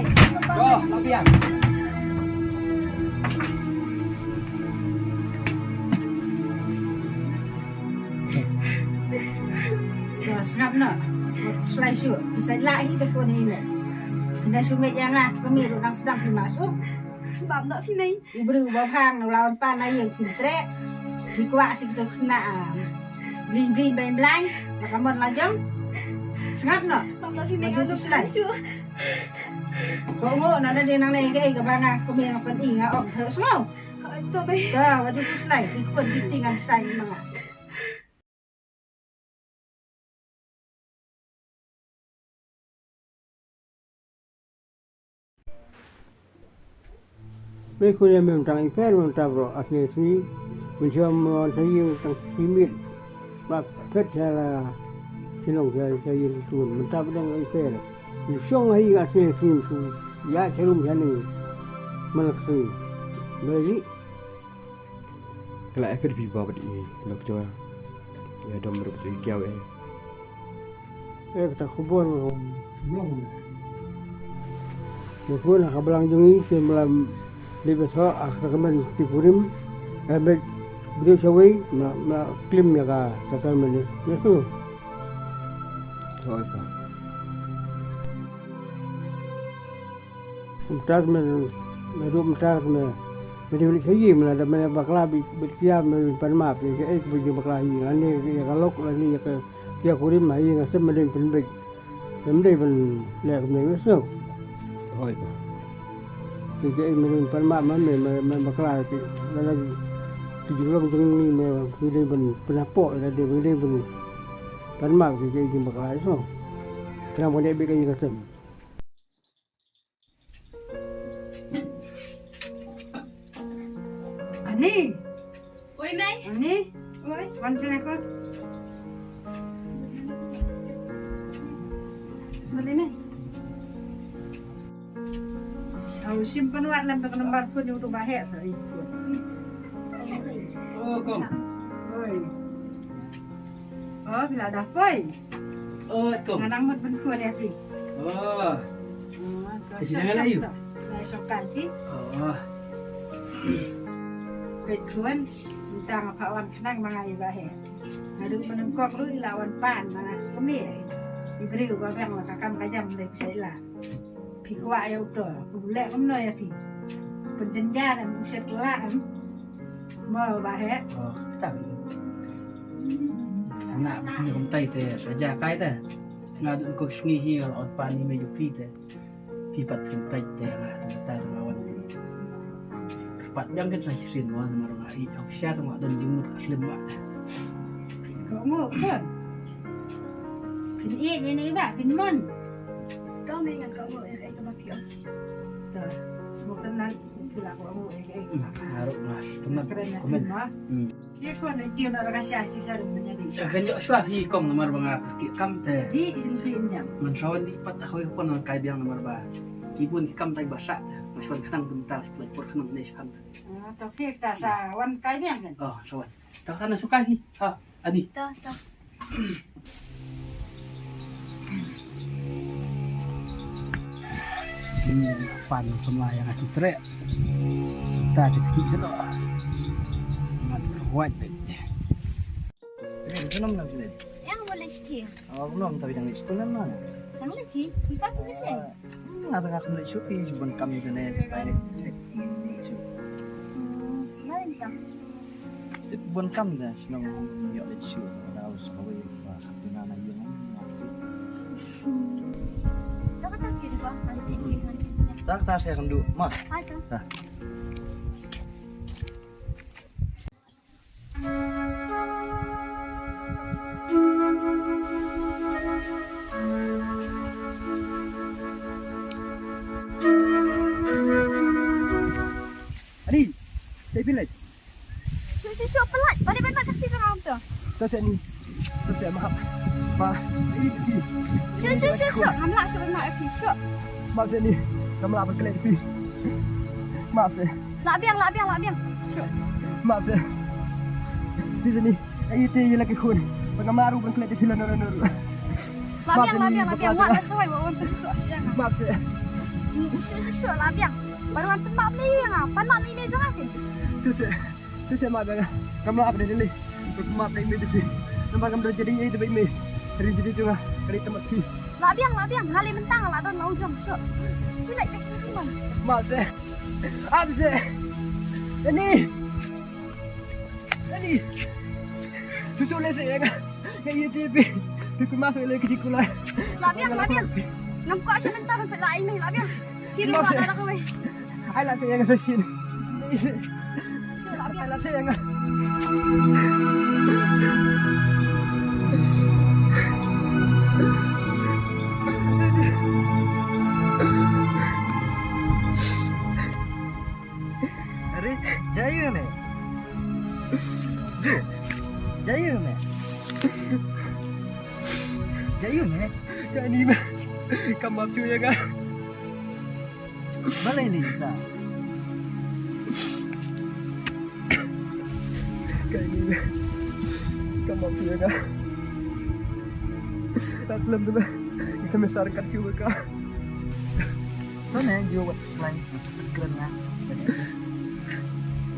Slai. Yo, la biang. Yo, sngap noh. Slai shuh. Phi sa lah hi ka khun hi ne. Phi da shu ngeit ïa nga, ka kmie ruh nang sdang phi ma shuh. Bam noh phi mei. U briew uba bhang u la wan pan na ïing phi treh. Phi kwah sha kito ki khynnah, ah, bling bling beiñ blaiñ. Ba ka mon la jong. Sngap noh. Bam noh phi mei. Maju nga tu ym slai shuh. Ko ngo na da dei nangne kaei kaba nga kmie nga pyni nga ong. Sngew. Hooid to mei. Ka, wat ju slai, ki khun ki kti ngan sai ma nga. Mei khun ïa mem tang i per mem tap ruh, asne sngi mem shu wan sa ïing tang shi miet. Ba phet sha la shnong sha, sha ïing ki khun mem tap dang i per. Mem shong ha ïing asne sngi mem shu ïaid sharum shane. Malak sngi. Mei ri. Ka la ai phi ba bad i lok jong ïa dom ruh i kiaw e. Eh, kata khubor nga kum. Nga kum ha ka blang jong i, ki mlam li betho, ah, kata ka men ti kurim. Ka bek briew shawei ma ma klim ïa ka sakar menis. Mesu. Hoi pa. Mynta me me ruh mynta me me dei balik shayi me lada me bakla bi bit kia me pan map ïa ka ek biji bakla hi lane ïa ka lok lane ïa ka kia kurim ha ïa nga sem me dei pynbeit. Mem dei ban leh kumne me sngewbha. Hoi. Ki ki ei me dei ban pan map ma me me me bakla ki lada ki jinglong jong ngi me ki dei ban pynhapoh lada dei ban dei ban pan map ki ki ei jingbakla sngewbha. Khnang ban dei bit ka ïing ka sem. Ani. Oi, Mei. Ani. Oi. Wan sini ko. Mali, Mei. Au simpan wat lam tak nomor phone udah bahaya sorry. Oh, kom. Oi. Oh, bila dah poi. Oh, kom. Nganang mut ben kuan ya pi. Oh. Kasi jangan layu. Lai sokan pi. Oh. Pet kuan, minta ngapa wan kenang mangai bahe. Ngadu menengkok lu ila wan pan mana kami. Ibri gua bang lah kakam kajam deh bisa ila. Phi kwah ïa uto, phi leh kumno ïa phi. Pynjynjar em, u shet lah em. Mo ba he. Oh, tak. Nga phi kumtai te saja kai te. Nga dun ko sngi hi ngal on pani me ju phi te. Phi pat phi kumtai te nga ta ta ma wan. Pat dang kan sa shin wan ma rong ai au sha ta ma don jingmut aslim ma. Ko mo kon. Phin ïeit ïa ne ba phin mon. Kau me ngan kau mo ïa ka ïeit kaba phi ong. Ta, semua tenang, phi la kau mo ïa ka ïeit kaba phi ong. Haruk mas tenang. Keren ya, komen. Phi mo. Hmm. Phi phone ïa tio na raka sha sha sha menjadi. Kan jok shwa hi kong namar ba nga ki kam te. Di isin phi nyam. Man sawan di pat aku pon nang kai biang namar ba. Ki bun ki kam tai ba sa. Mas wan khnang bentar setelah por khnang ne shwa. Ah, ta phi ta sa wan kai biang kan. Oh, sawan. Ta sana suka hi. Ha. Ani. Ta, ta. Ni pan samla ïa nga tu treh. Ta tu ki tu. Ngan kuat bet. Ni tu nom nom ni. Yang boleh setia. Oh, nom tapi dang sekolah mana? Dang lagi. Kita apa sih? Nga tengah kena shuki, jubon kam ni sene. Lain kam. Tip bon kam da shnong yok leit shu da u sawi ba khatina na yung. Tak tak kiri ba. Tak tak saya kendu ma. Hai tak. Ani, saya pilih. Shu shu shu pelat. Balik balik kat sini kamu tu. Tak saya ni. Tak saya maaf. Ma. Ini pergi. Shu shu shu shu. Ngamlak shu ngamlak pergi shu. Maaf saya ni. Ngamlak berkelit pergi. Maaf saya. Lah biang lah biang lah biang. Shu. Maaf saya. Di sini. Ai te ïa la ki khun. Ba nga maru ban klet ïa phi la nor nor. La biang la biang la biang. Wat la shawai wat wan pyntu shu ïa nga. Map se. Shu shu shu la biang. Baru wan pynmap ne ïa nga. Pynmap ne ïa jong nga ke. Tu se. Tu se map ïa nga. Kam la ap de dili. Pynmap ne ïa me tu se. Namar kam da jadi ïa te bai me. Ri jadi jong nga. Ri tamat phi. La biang la biang. Nga leh mynta nga la don la ujong shu. Shu leh ka shu kumban. Map se. Ap se. Ani. Ani. Tutu le se ïa nga. Nga ïa te pi. Pi ku ma se le ki kula. La biang la biang. Ngam kwah shu mynta ban se la ai me la biang. Ki ruh la da kawei. Ai la se ïa nga se shin. Shu la biang. Ai la se ïa nga. Are, jai ne? Ju, jai ne? Jai ne? Kani ma, kam map ju ïa nga. Balei ne ta? Kani ma, kam map ju ïa nga. Tat lem tu ba, ka me sar kat ju ka. To ne, ju wat. Kren nga.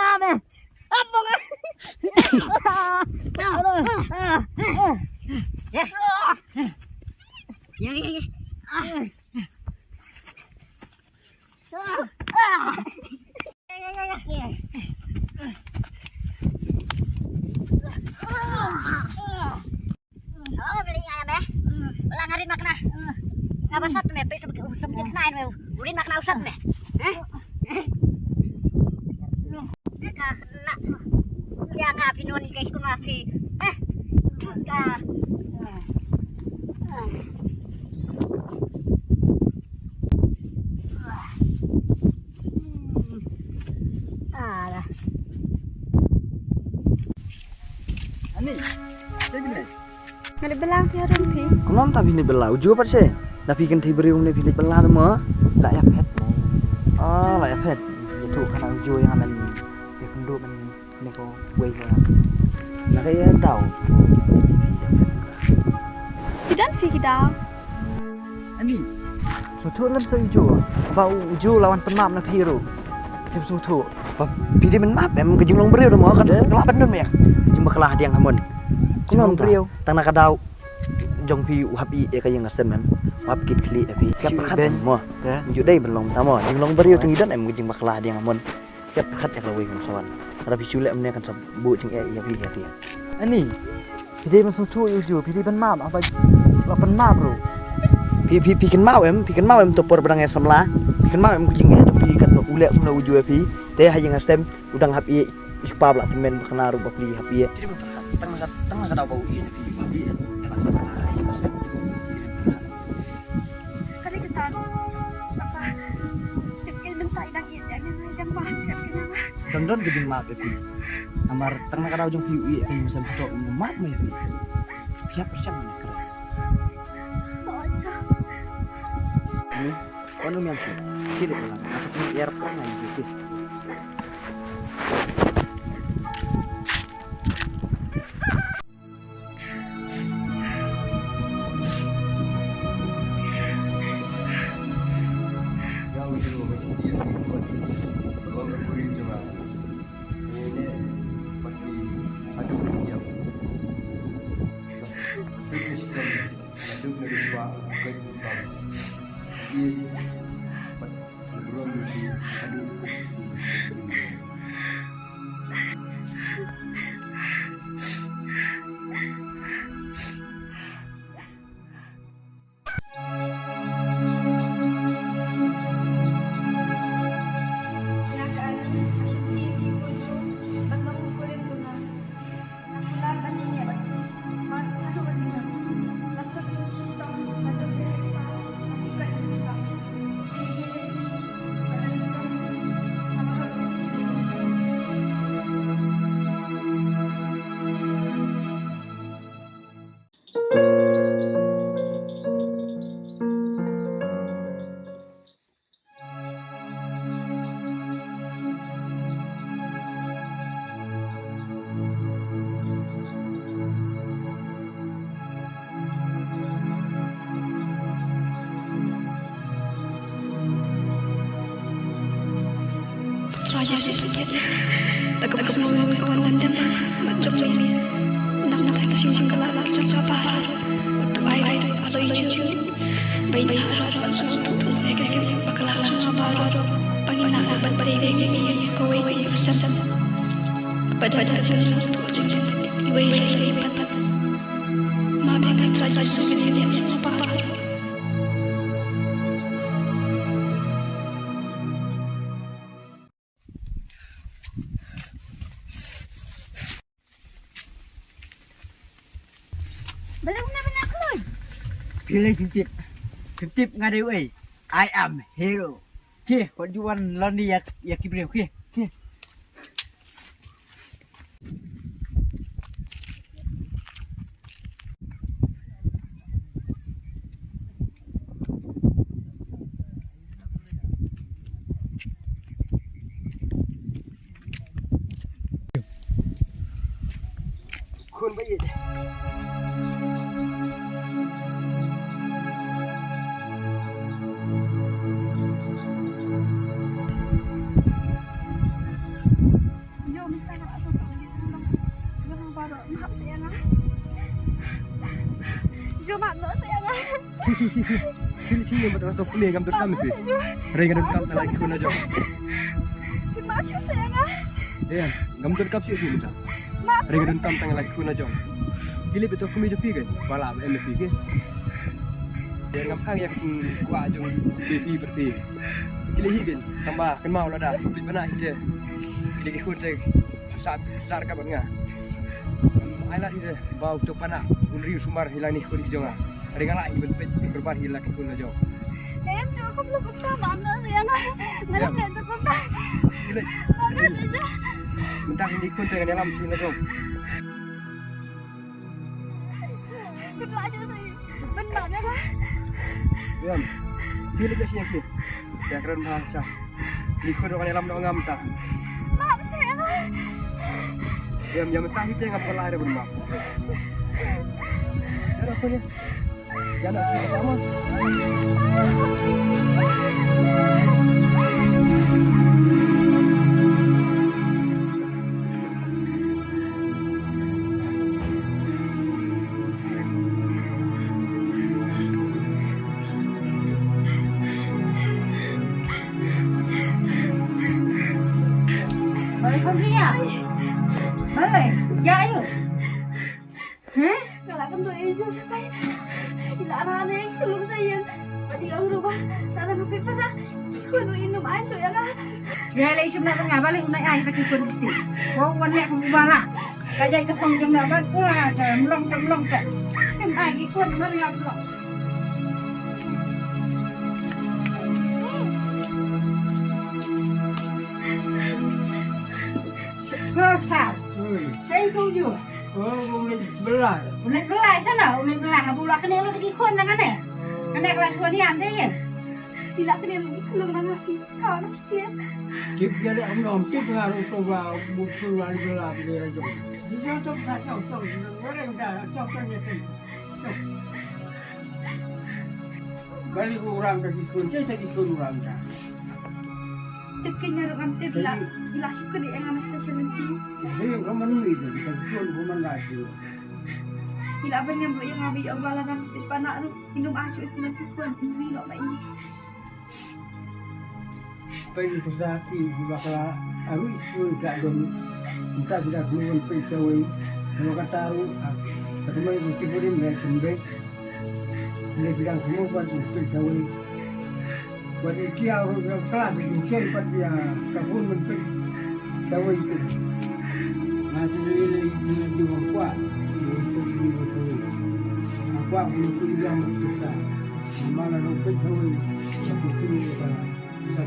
Ah, me. Apa nga? Ya, ya, ya. Oh, beli nga ya, me. Ulang hari makna. Nga basat me, pe sebut sebut kena me. Urin makna usat me. Eh? Ka kena. Ya nga pinun ke skul mafi. Eh? Ka. Alah. Ani, cek ni. Nga leit bylla phi harum phi. Kumno mynta phi leit bylla? Uju pat seh. Da phi kynthei briew ne phi leit bylla ne mo? La ïa phet ne. Ah, la ïa phet. Ïa tu khana uju ïa nga lem. Ïa kynduh men ne ko wei ko. La ka ïa daw. Phi don phi ki daw. Ani. Sngewthuh lem sa uju. Ba uju la wan pynmap na phi ruh. Phi sngewthuh. Ba phi dei ban map em ka jinglong briew da mo ka la ban don me. Ka jingbakla hadiang ha mon. Kumno mynta? Tang na ka daw jong phi u hap ïeh ïa ka ïing ka sem em. U hap kit khlieh ïa phi. Ka pyrkhat em mo. Ju dei ban long mynta mo. Jinglong briew tang i don em ka jingbakla hadiang ha mon. Ka pyrkhat ïa ka lawei kum sa wan. Lada phi shu leh mynne kan sa buh jingeh ïa phi ïa phi. Ani. Phi dei ban sngewthuh ïa uju, phi dei ban map, haba la pynmap ruh. Phi, phi, phi kynmaw em, phi kynmaw em to por ba dang ïa samla. Phi kynmaw em ka jingeh jong phi katno u leh kumno uju ïa phi. Te ha ïing ha sem u dang hap ïeh, i kpa ba la tymmen ba kane ruh ba phi hap ïeh. Tang na ka, tang na ka daw ba u ïeh ïa phi, ba ïeh. Ka dei kata. Papa. Tip ka mynta i dang ïeh ïa ngi, i dang ba, ïeh ïa ngi. Dang don ka jingmap ïa phi. Namar tang na ka daw jong phi u ïeh ka ïing sem photo u map ma ïa phi. Phi hap pyrshang ïa ka. Ni, wan um ïam phi. Phi leh lang. Nga sa pynïar pang ïa phi. Raja sisip. Tak kebas musuh kawan landam. Macam ni. Nak nak tak sih sangkala lagi sangka baru. Untuk ai ai kalau hijau. Baik harap langsung untuk mereka yang bakal langsung baru. Pangina obat baik kawai asam. Kepada kasih untuk iwai lipat. Ma bang raja sisip yang baru. Phi lei phim tip. Phim tip nga dei uei. I am hero. Ki, wat ju wan lon ni ïa, ïa ki briew ki. Ki. Khun ba ïeit. Hi hi hi hi. Hi hi hi hi. Ngam donkam hi. Hynrei nga donkam tang ïa ki khun la jong. Ïa, ngam donkam shuh shuh mynta. Hynrei nga donkam tang ïa ki khun la jong. Ki lip ïa ka kmie jong phi, ki ba lah em ïa phi ki. Ïa, ngam hang ïa ka kwah jong phi, phi, phi. Ki lip hi ki. Tang ba kynmaw lada phi bna hi te, ki lip ki khun te. Sat, sat ka bad nga. Ai lad hi de ba u to pana un riu sumar hi la ni khun ki jong nga. Ring ala hi ban peit kurban hi la ki khun la jong. Em, jo, kham lo kumta, ba no se nga. Nga le to kumta. Ile. Ba no se ja. Mynta ni khun te nga lam si la jong. Khun la jo se. Ban ba ne ba. Em. Ile ke si ki. Ya kren ba sa. Ni khun wan ïalam noh ngam ta. Map se. Ïam, ïam, ta hi te ngam pala re bun map. Ya dah, khun, ya. Ya dah, khun, ya. Balei khun ïa? Balei? Ïa aïu? Heh? Nga la kynduh ïa i Jong shatai. I la rah ne i khlum sa ïeng. Ba dei ong ruh ba sa dang hapdeng para. I khun ruh i nym ai shuh ïa nga. Ïa lei shim na ka nga balei u nai ai ta ki khun kti. Ko wan ïa ka bala. Ka jai ka phong jong na ban ua ta mlong ta mlong ta. Nym ai ki khun mar ïa mlong. Ko ta. Hmm. Sai ko ju. Oh, u leit bylla. U leit bylla, shano u leit bylla? Haba u la knieh lut ki khun na kane. Kane ka la shu wan ïam te ïa. I la knieh lut ki khun na nga phi. Ka na stia. Tip ïa le, um, um, tip nga ruh to ba, bu, bu la bylla, bylla jong. Jong to ka, jong, jong, jong, jong, jong, jong, jong, jong. Bali ko uram ta ki khun, ta ki khun uram ta. Tip ki nyaru ngam tip la, ila shu kedi eng ama station nanti. Hei, ngam manu itu, ta ki khun ko man la shu. Ila ban ngam ru yang abi ya bala ngam tip pana ru, inum asu is nanti khun, ini lo mai. Pyn pisa ki bakla arui sui ka don. Nta bida gluon pyn sawai. Nama kata aru, ah, sa kemai ki burim dan kembe. Ini bidang kemau buat pyn sawai. Buat iki aru bakla bidang sawai pat dia kapun men pyn sawai itu. Nah, itu dia, dia, dia, dia orang kuat. Dia orang kuat, dia orang kuat. Orang kuat, dia orang kuat, dia orang kuat. Mana orang pyn sawai. Satu pyn sawai. Ka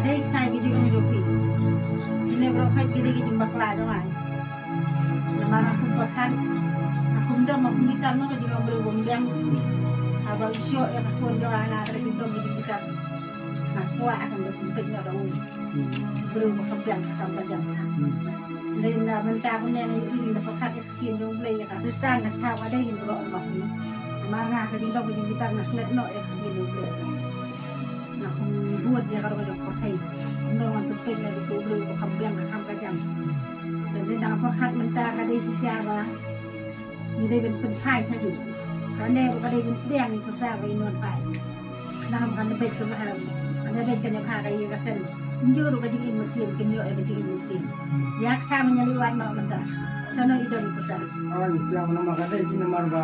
dei ksai ka jingïohi. Kine baroh khat ki dei ki jingbakla jong nga. Namar nga khum pyrkhat, nga khum dang, nga khum bitar noh ka jinglong briew bym biang. Haba u shoh ïa ka khun jong nga, nga ka dei ki dong ki jingbitar. Nga kwah ka dei kum peit noh da u. Hmm. Briew ba kham biang ka kam ka jam. Hmm. Dei na mynta kumne nga ïohi nga pyrkhat ïa ka ktien jong U Blei ïa ka Khristan na ka thaw ba dei ngin ïoh ong ba kumne. Namar nga ka jingdon ka jingbitar nga klet noh ïa ka ktien jong U Blei. Nga khum bud ïa ka roi jong ka pyrthei. Kumno ngan pynpeit ïa U Blei ba kham biang ka kam ka jam. Te dei na nga pyrkhat mynta ka dei shisha ba ngi dei ban pynphai sa ju. Kane ruh ka dei ban pdiang ïa ka sa ba ïa non phai. Khnang ba kan da beit ka bha, kan da beit ka bha ka ïing ka sem. Kumjuh ruh ka jingim mynsiem, kin ïoh ïa ka jingim mynsiem. Ïa kata ma ngi la wad noh mynta. Shano i don i pyrsa. Oi, ïa namar ka dei ki namar ba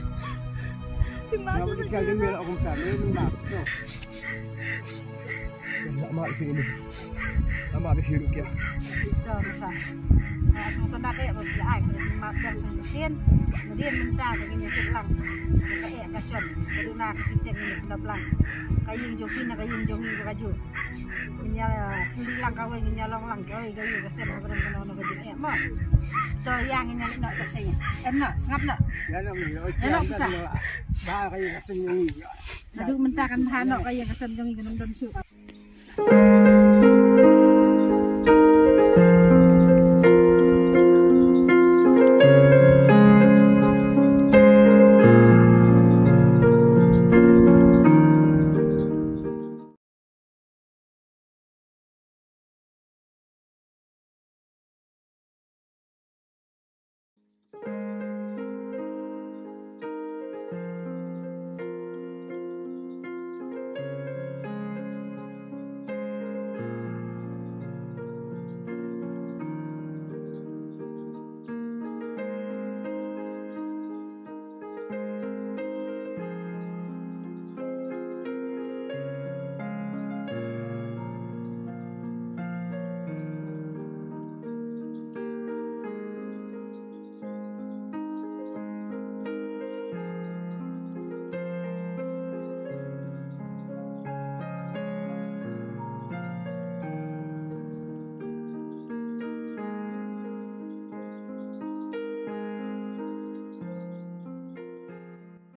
Tengok tu saja. Lama di sini. Lama di sini dia. Ito, basa. Nga sngewthuh da ka ïa ba phi ai ka ïa ka mat ka sngewsih. Nadien mynta ka ngi ïa lang. Ka ïa ka shen. Ka duna ka siteng ngi la blang. Ka ïing jong phi na ka ïing jong ngi ka ju. Ngi ïa puli lang kawei, ngi ïa long lang kawei ka ïing ka shen. Ka duna ka duna ka ju. Em mo. To ïa ngi ïa nok ka shen. Em no, sngap no. Ïa nok, ïa nok, basa. Ba ka ïing ka shen jong ngi. Naduh mynta kan bha noh ka ïing ka sem jong ngi kan ym don shuh.